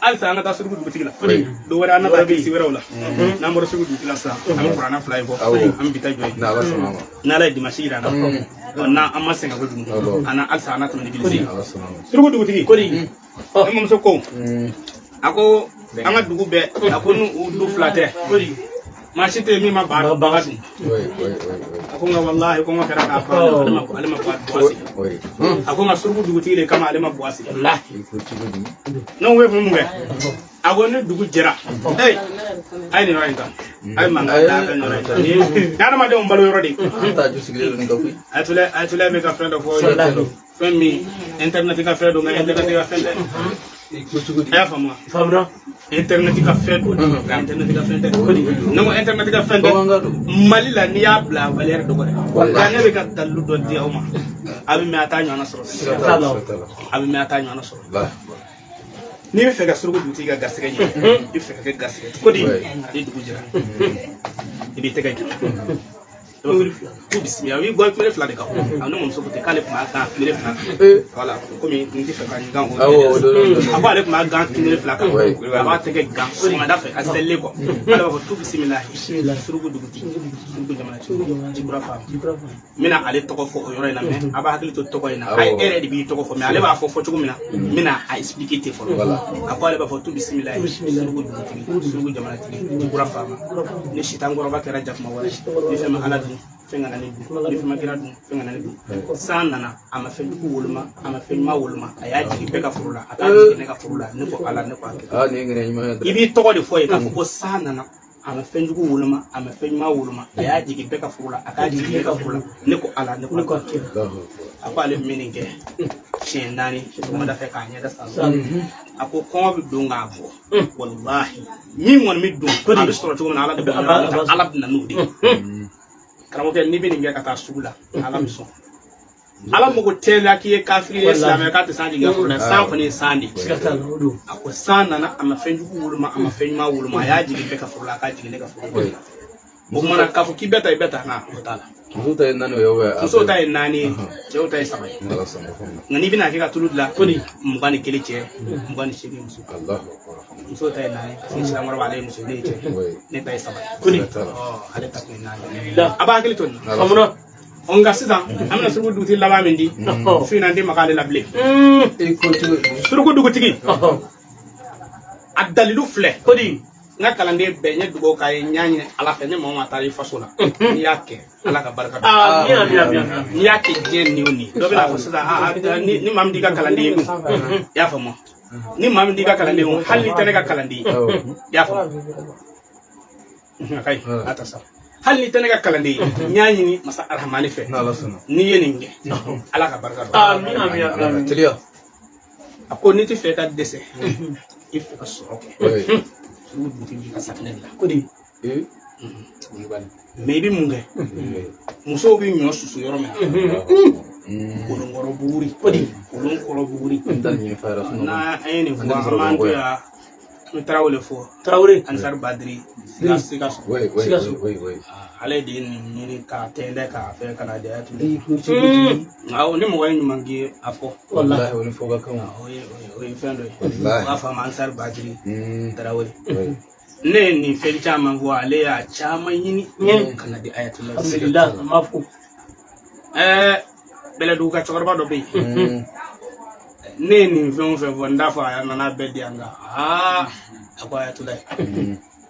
Halisa an ka taa suruku dugutigi la. Don wɛrɛ an na taa kisi wɛrɛw la. N'an bɔra suruku dugutigi la sisan, an bɛ kuranɛ fila in fɔ, an bɛ bi ta jɔ yen. N'Ala sɔnna ma. N'Ala ye dimanche yira an na, ɔ, n'an an ma sɛgɛn kojugu, an na halisa an na tɛmɛ ni gilisi ye. Ala sɔnna ma. Suruku dugutigi ne mamuso ko, a ko an ka dugu bɛɛ, a ko n'u u du fila tɛ, maa si tɛ yen min ma ba baga dun. Oui, oui, oui, oui. A ko nka walahi, kɔngɔ kɛra k'a ban, ale ma buwa sigi. A ko nka suruku dugutigi de kama ale ma buwa sigi. I ko cogo di? Ne ko e kun mun kɛ? A ko ni dugu jɛra, ee, a ye nin yɔrɔ in ta, a ye mankan da, a ka nin yɔrɔ in ta, nin ye adamadenw balo yɔrɔ de ye. An ta ju sigilen don nin kan koyi. Ayatollah bɛ ka fɛn dɔ fɔ, fɛn min internet ka fɛn don, nka internet ka fɛn tɛ. I ko cogo di? A y'a faamu wa? Faamuna. Internet ka fɛn don, nka internet ka fɛn tɛ. Ne ko internet ka fɛn tɛ. Bamanankan don. Mali la, n'i y'a bila valeur dɔgɔ dɛ, nka ne bɛ ka dalilu dɔ di aw ma, a bɛ mɛn a t'a ɲɔgɔnna sɔrɔ. Siga t'a la, siga t'a la. A bɛ mɛn a t'a ɲɔgɔnna sɔrɔ. Walahi. N'i bɛ fɛ ka suruku dugutigi ka garisɛgɛ ɲini, i bɛ fɛ ka kɛ garisɛgɛ tigi ye, ni dugu jɛra, i b'i tɛgɛ jɔ ko bisimila, i bɛ bɔ kumere fila de kan. A ne mamuso ko ten k'ale tun b'a gan kumere fila kan. Wala komi n tɛ fɛ ka n gan o. Awɔ, o don, o don. A ko ale tun b'a gan kumere fila kan. Oui. A b'a tɛgɛ gan sɔgɔmada fɛ a selilen kɔ, ale b'a fɔ tu bisimilahi, suruku dugutigi, suruku jamana jikura faama. N bɛna ale tɔgɔ fɔ o yɔrɔ in na, mɛ a b'a hakili to tɔgɔ in na. A ye e yɛrɛ de b'i tɔgɔ fɔ, mɛ ale b'a fɔ fɔ cogo min na, n bɛna a expliquer ten fɔlɔ. Voilà. A ko ale b'a fɔ tu bisimilahi, suruku dugutigi, suruku jamanatigi, jikura faama, ni sitan kɔrɔba kɛra jakuma wɛrɛ, ni fɛn ma Ala dun, fɛn kana ne dun, ni fɛn ma kira dun, fɛn kana ne dun. San nana, a ma fɛn jugu woloma, a ma fɛn ɲuman woloma, a y'a jigin bɛɛ ka foro la, a k'a jigin ne ka foro la. Ne ko Ala, ne ko a kɛ. Ah, nin ye ŋaniya ɲuman ye. I b'i tɔgɔ de fɔ ye k'a fɔ ko san nana, a ma fɛn jugu woloma, a ma fɛn ɲuman woloma, a y'a jigin bɛɛ ka foro la, a k'a jigin ne ka foro la. Ne ko Ala, ne ko a kɛ. Allahu akbar. A ko ale bɛ nin kɛ siɲɛ 4 sɔgɔmada fɛ k'a ɲɛda san. A ko kɔngɔ bɛ don k'a bɔ, walahi, min kɔni bɛ don, a bɛ sɔrɔ cogo min na, Ala de bɛ Ala bɛ na n'o de ye. Karamɔgɔkɛ, n'i bɛ nin kɛ ka taa sugu la, Ala bɛ sɔn. Ala mago tɛ la k'i ye kafiri ye, silamɛ k'a tɛ san jigin i ka foro la. San kɔni ye san de ye. Siga t'a la, o don. A ko san nana, a ma fɛn jugu woloma, a ma fɛn ɲuman woloma, a y'a jigin bɛɛ ka foro la, a k'a jigin ne ka foro la. O kumana k'a fɔ k'i bɛ ta, i bɛ ta, nka o t'a la. Musow ta ye naani ye ou Musow ta ye 4 ye, cɛw ta ye 3 ye. Ala sɔnna faamu. Nka n'i bɛna kɛ ka tulu dilan, 21 cɛ, 28 muso. Allahu akbar. Musow ta ye 4, parce que silamɛkɔrɔba ale ye muso, ne ye cɛ. Ne ta ye 3 ye. Siga t'a la. Ɔ, ale ta kun ye 4 ye. La. A b'a hakili to nin na. Faamuna. Ɔ, nka sisan an bɛna suruku dugutigi laban min di, su in na, n tɛ maga ale la bilen. I ko cogo di? Suruku dugutigi, a dalilu filɛ. Kodi. N ka kalanden bɛɛ, n ye dugawu k'a ye, n y'a ɲini Ala fɛ, ni maa o maa taara i faso la, n'i y'a kɛ, Ala ka barika don. Amin, amin, amin, amin. N'i y'a kɛ diɲɛ ni o ni dɔ bɛna fɔ sisan, aa aa, ni maa min t'i ka kalanden ye dun, i y'a faamu, ni maa min t'i ka kalanden ye, hali n'i tɛ ne ka kalanden ye, i y'a faamu, a ka ɲi, a ta sa, hali n'i tɛ ne ka kalanden ye, n y'a ɲini masa Arahamani fɛ, N'Ala sɔnna. n'i ye nin kɛ, Ala ka barika don. Amin, amin, Ala ka amin. teliya. A ko n'i tɛ fɛ ka dɛsɛ, i fɛ ka sɔrɔ kɛ, sugu dugutigi b'i ka safinɛ dilan. Kodi. Mɛ i bɛ mun kɛ? Musow bɛ ɲɔ susu yɔrɔ min na, kolonkɔrɔ buguri. Kodi. Kolonkɔrɔ buguri. N ta nin ɲɛfɔ a yɛrɛ sunɔgɔ. N'an ye nin fɔ, An tɛ an sɔrɔ b'an to Bamakɔ yan. yan, an bɛ Tarawele fɔ. Tarawele. Ansar Badiri, Sikaso. Oui, oui, Sikaso. oui, oui, oui. Ale de ye nin ɲini k'a tɛntɛn k'a fɛn ka na di a tun. I ko cogo di? Awɔ, ni mɔgɔ ye ɲuman k'i ye, a fɔ. Wallahi. Wallahi, o ni fɔ ka kan. O ye fɛn dɔ ye. Wallahi. U b'a fɔ a ma Ansar Badiri Tarawele. Ne ye nin fɛn caman fɔ, ale y'a caman ɲini ka na di Ayatollah. Alhamdulillah, an b'a fo. Ɛɛ, Bɛlɛdugu ka cɛkɔrɔba dɔ bɛ yen, ne ye nin fɛn o fɛn fɔ, n t'a fɔ a nana bɛɛ di yan, nka aa, a ko Ayatollah,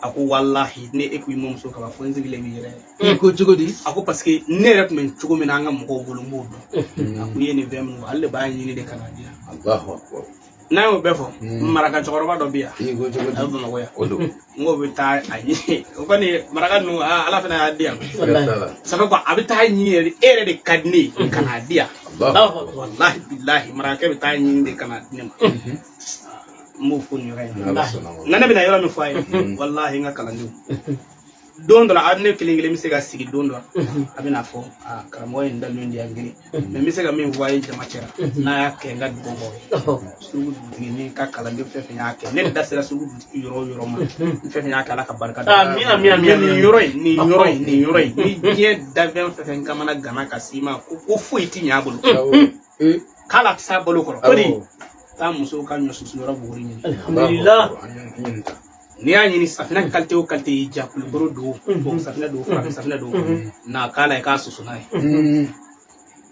a ko walahi, ne e ko i mamuso kaba fɔ n sigilen b'i yɛrɛ ye. I ko cogo di? A ko parce que ne yɛrɛ tun bɛ cogo min na an ka mɔgɔw bolo, n b'o dɔn. A ko i ye nin fɛn minnu fɔ, ale de b'a ɲini de ka na di yan. Allahu akbar. N'an y'o bɛɛ fɔ, maraka cɛkɔrɔba dɔ bɛ yan, I ko cogo a di? bɛ Bamakɔ yan. O don. N k'o bɛ taa a ɲini, o kɔni maraka ninnu, aa, Ala fana y'a di yan. Siga t'a la. Ça fait quoi, a bɛ taa ɲini yɛrɛ, e yɛrɛ de ka di ne ye ka n'a di yan. Allahu akbar. Walahi bilahi, marakakɛ bɛ taa ɲini de ka n'a di ne ma. N b'o fɔ nin yɔrɔ in na. Ala sɔnna ma. Nka ne bɛna yɔrɔ min fɔ a ye, walahi, n ka kalandenw, don dɔ la, a ne kelen kelen bɛ se ka sigi don dɔ la, a bɛna fɔ aa, karamɔgɔ ye nin dalilu di yan kelen, mɛ n bɛ se ka min fɔ a ye jama cɛla, n'a y'a kɛ, n ka dugawu b'aw ye. Suruku dugutigi ni ka kalanden fɛn fɛn y'a kɛ, ne da sera suruku dugutigi yɔrɔ o yɔrɔ ma, ni fɛn fɛn y'a kɛ, Ala ka barika da. Amin, amin, amin, Mɛ nin amin. yɔrɔ in, nin yɔrɔ in, nin yɔrɔ in, ni diɲɛ dafɛn fɛn fɛn kamana gana ka s'i ma ko foyi ti ɲɛ a bolo, Awɔ. k'ala tɛ s'a balo kɔrɔ. Awɔ. Taa musow ka ɲɔ susu yɔrɔ buguri ɲini. Alhamdulillah. An ye nin ta. N'i y'a ɲini, safinɛ qualité o qualité y'i diya, kulukoro don, tubabu safinɛ don, farafin safinɛ don, na k'a la, i k'a susu n'a ye.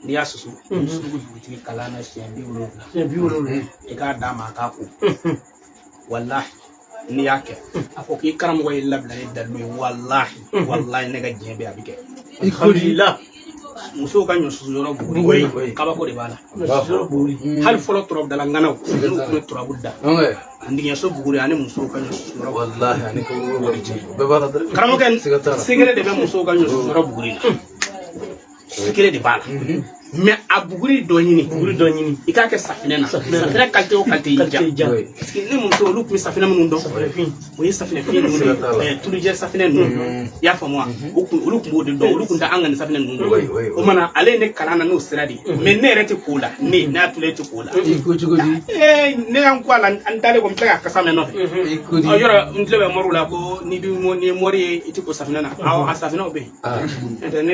N'i y'a susu, i bɛ suruku dugutigi kalan na siɲɛ 70. Siɲɛ 70. I k'a d'a ma a k'a ko. Walahi, n'i y'a kɛ, a fɔ k'i karamɔgɔ ye labila ni dalilu ye, walahi walahi, ne ka diɲɛ bɛɛ a bɛ kɛ. Alhamdulillah. Musow ka ɲɔ susu yɔrɔ buguri, Oui. kabako de b'a la. Ɲɔ susu yɔrɔ buguri. Hali fɔlɔ turabudala ŋanaw, n'u tun bɛ turabu da, Ok. a buguri ani musow ka ɲɔ susu yɔrɔ. Wallahi, ani kaburu bɛ jɛ. Bɛɛ b'a la dɛ. Karamɔgɔkɛ, Siga t'a la. secret de bɛ musow ka ɲɔ susu yɔrɔ buguri la, secret de b'a la, mais a buguri dɔ ɲini. Buguri dɔ ɲini. I k'a kɛ safinɛ na. Safinɛ na. Safinɛ qualité o qualité y'i Qualité y'i diya, diya. Oui. parce que ne muso, olu tun bɛ safinɛ minnu dɔn, Safinɛ fin. O ye safinɛ fin ninnu Siga t'a la. de ye, tulujɛ safinɛ ninnu, i y'a faamu wa? O kun, olu tun b'o de dɔn, olu tun tɛ an ka nin safinɛ ninnu Oui, dɔn. oui, oui. O mana, ale ye ne kalan na n'o sira de ye, mais ne yɛrɛ tɛ ko la, ne n'a tule tɛ ko la. I ko cogo di? Ee, ne y'an ko a la, an taalen ko n bɛ tila ka kasa mɛn nɔfɛ. I ko di? Ɔ, yɔrɔ n tulo bɛ moriw la ko n'i bɛ n'i ye mori ye, i tɛ ko safinɛ na. Awɔ, a safinɛw bɛ yen. Ah. N'o tɛ ne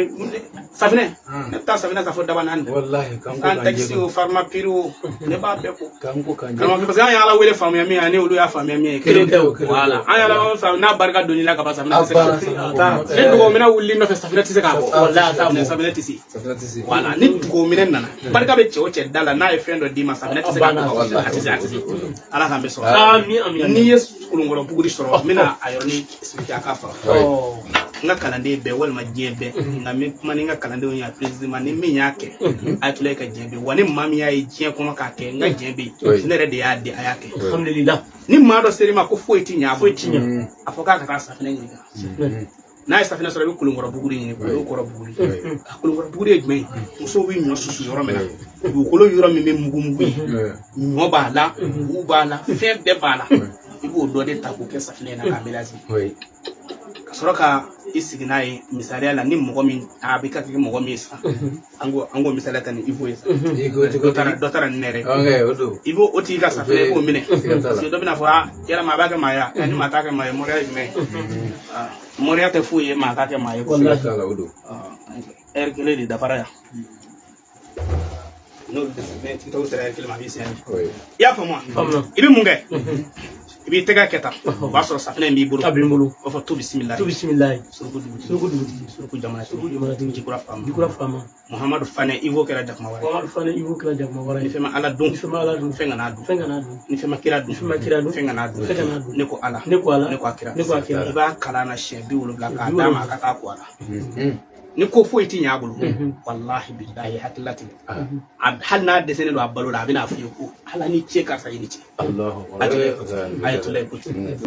safinɛ, ne bɛ taa safinɛ san fo daba naani. Wallahi, kan ko An kan takisi jɛ. o, farima piri o, ne b'a bɛɛ ko. Kan ko kan jɛ. Karamɔgɔ, parce que an ye Ala wele faamuya min ye, ani olu y'a faamuya min ye, Kelen tɛ o, kelen tɛ o. Voilà, an ye Ala wele faamuya n'a barika donni la ka ban, safinɛ A tɛ se ka banna sa. Ne dugawu minɛ wuli nɔfɛ, safinɛ tɛ se k'a bɔ. Wallahi, a t'a bɔ. Safinɛ tɛ se. Safinɛ tɛ se. Voilà, ni dugawu minɛ nana, barika bɛ cɛ o cɛ da la, n'a ye fɛn dɔ d'i ma, safinɛ tɛ se k'a bɔ. A tɛ se, a tɛ se. Ala k'an bɛ sɔrɔ. Amin, amin, amin. N'i ye kolonkɔrɔ buguri sɔrɔ, n bɛna a yɔrɔnin expliquer a k'a faamu. Ɔ. N ka kalanden bɛɛ walima diɲɛ bɛɛ, nka n bɛ kuma ni n ka kalandenw ye précisément, ni min y'a kɛ, a ye tula ka diɲɛ bɛ wa, ni maa min y'a ye diɲɛ kɔnɔ k'a kɛ, n ka diɲɛ bɛ yen, ne yɛrɛ de y'a di, a y'a kɛ. Alhamdulillah. Ni maa dɔ ser'i ma ko foyi ti ɲɛ a Foyi ti ɲɛ. A fɔ k'a ka taa safinɛ ɲini n'a ye safinɛ sɔrɔ, i bɛ kolonkɔrɔ buguri ɲini, kolonkɔrɔ buguri. A kolonkɔrɔ buguri ye jumɛn ye? Musow bɛ ɲɔ susu yɔrɔ min na, dugukolo yɔrɔ min bɛ mugu mugu ye, ɲɔ b'a la, bu b'a la, fɛn bɛɛ b'a la, i b'o dɔ de ta k'o kɛ safinɛ in na k'a mélanger, ka sɔrɔ ka i sigi n'a ye. Misaliya la, ni mɔgɔ min a bɛ ka kɛ mɔgɔ min ye sisan, an k'o misaliya ta ni Ivo ye sisan. I ko cogo Dɔ taara di? dɔ taara ni ne yɛrɛ ye. Ok, o don. I b'o o tigi ka safinɛ, i b'o minɛ, Siga t'a la. parce que dɔ bɛna fɔ a yalama a b'a kɛ maa ye wa, ni maa t'a kɛ maa ye, moriya ye jumɛn ye? Ah, moriya tɛ foyi ye maa k'a kɛ maa ye. Siga t'a la, o don. Ɛri kelen de dafara yan, n'olu tɛ TikTok sera ɛri kelen ma, a b'i sɛgɛn. Oui. I y'a faamu wa? Faamu. I bɛ mun kɛ? I b'i tɛgɛ kɛ tan, o b'a sɔrɔ safinɛ in b'i bolo. A b'i bolo. O b'a fɔ to bisimila. Tu bisimilayi. Suruku dugutigi. Suruku dugutigi. Suruku jamana. Suruku jamanatigi. Jikura faama. Jikura faama. Muhamadu Fanɛ Ivo kɛra jakuma wɛrɛ. Muhamadu Fane Ivo kɛra jakuma wɛrɛ Ni ye. fɛn ma Ala dun, Ni fɛn ma Ala dun. fɛn kana dun. Fɛn kana dun. Ni fɛn ma kira dun, Ni fɛn ma kira dun. fɛn kana dun. Fɛn kana dun. Ne ko Ala. Ne ko Ala. Ne ko a kira. Ne ko a kira. I b'a kalan na siɲɛ 70 k'a d'a ma, a ka taa ko a la. Ni ko foyi ti ɲɛ a bolo, walahi bilahi, hakilila tigɛ. Hali n'a dɛsɛlen don a balo la, a bɛna f'i ye ko Ala ni ce, karisa i ni ce. Allahu Ayatollah, Ayatollah ko ten.